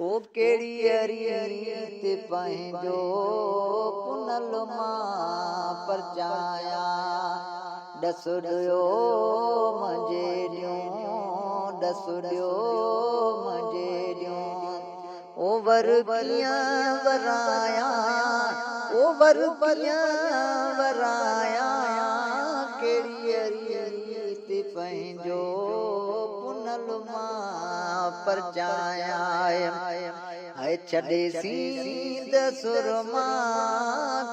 او ڪهڙي ريت پنهنجو پنهل مان پرچايان، ڏس ڏيو منهنجي ڏيون، ڏس ڏيو منهنجي ڏيون. او ور ڪيئن ورايان، او ور ڪيئن ورايان، ڪهڙي ريت پنهنجو پنهل مان پرچايان. هاء ڇڏي سينڌ سرما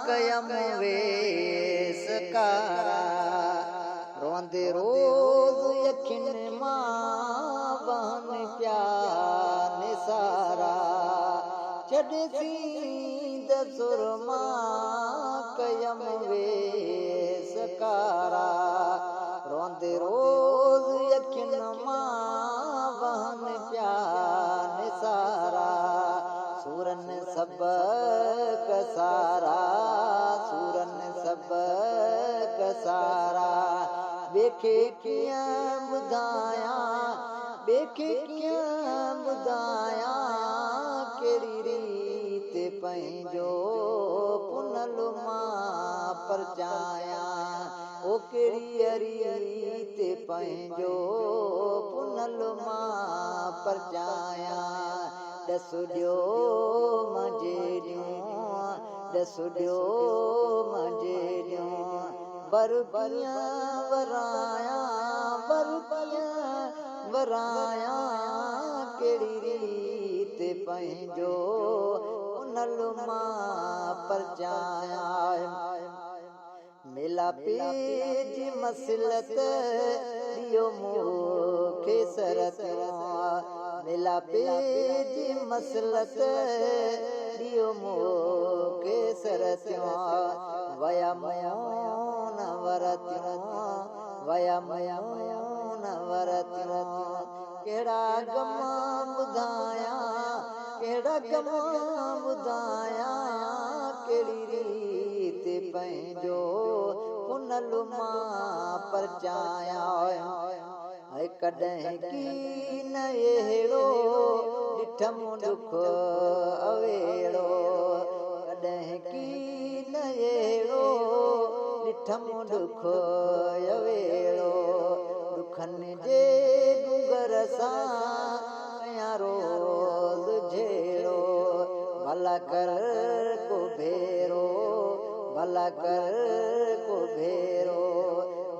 ڪيم ويس ڪارا، روئندي روز اکين مان وهن پيا نثارا. ڇڏي سينڌ سرما ڪيم ويس ڪارا، روئندي روز اکين مان وهن پيا نثارا. سورن سبق سارا، سورن سبق سارا، ٻئي کي ڪيئن ٻڌايان، ٻئي کي ڪيئن ٻڌايان، ڪهڙي ريت پنهنجو پنهل مان پرچايان. او ڪهڙي ريت پنهنجو پنهل مان پرچايان، ڏس ڏيو منهنجي ڏيون، ڏس ڏيو منهنجي ڏيون. ور ڪيئن ورايان، ور ڪيئن ورايان، ڪهڙي ريت پنهنجو پنهل مان پرچايان. ميلاپي جي مصلحت ڏيو مون کي سرتيون، ميلاپي جي مصلحت ڏيو مون کي سرتيون، ويا مون ورتيون، ويا مون ورتيون. ڪهڙا غم ٻڌايان، ڪهڙا غم ٻڌايان، ڪهڙي ريت پنهنجو پنهل مان پرچايان. ڪڏهن ڪي نه اهڙو ڏٺم ڏک اويڙو، ڪڏهن ڪي نه اهڙو ڏٺم ڏک اويڙو. ڏکن جي ڏونگر سان ڪيان روز جهيڙو، ڀلا ڪر ڪو ڀيرو، ڀلا ڪر ڪو ڀيرو.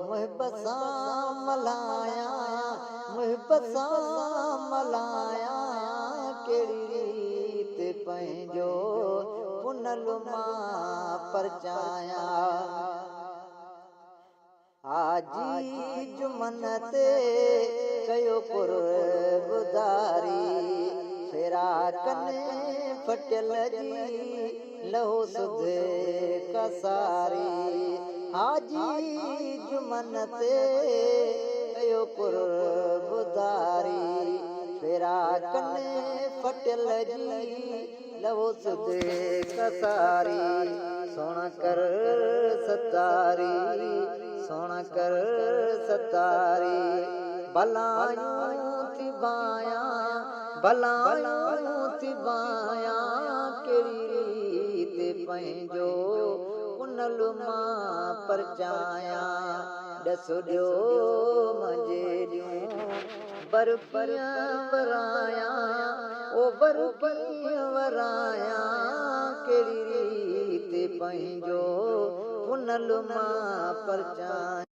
محب سان ملهايان، محب سان ملهايان، ڪهڙي ريت پنهنجو پنهل مان پرچايان. حاجي جمن تي ڪيو قربداري، فراقن ڦٽيل جي لهو سڌ ڪساري. حاجي جمن تي ڪيو قربداري، فراقن ڦٽيل جي لهو سڌ ڪساري. سهڻا ڪر ستاري، سهڻا ڪر ستاري. ڀلايون ٿي ڀايان، ڀلايون ٿي ڀايان، ڪهڙي ريت پنهنجو پنهل مان پرچايان. ڏس ڏيو منهنجي ڏيون، ور ڪيئن ورايان، او ور ڪيئن ورايان، ڪهڙي ريت پنهنجو پنهل مان پرچايان.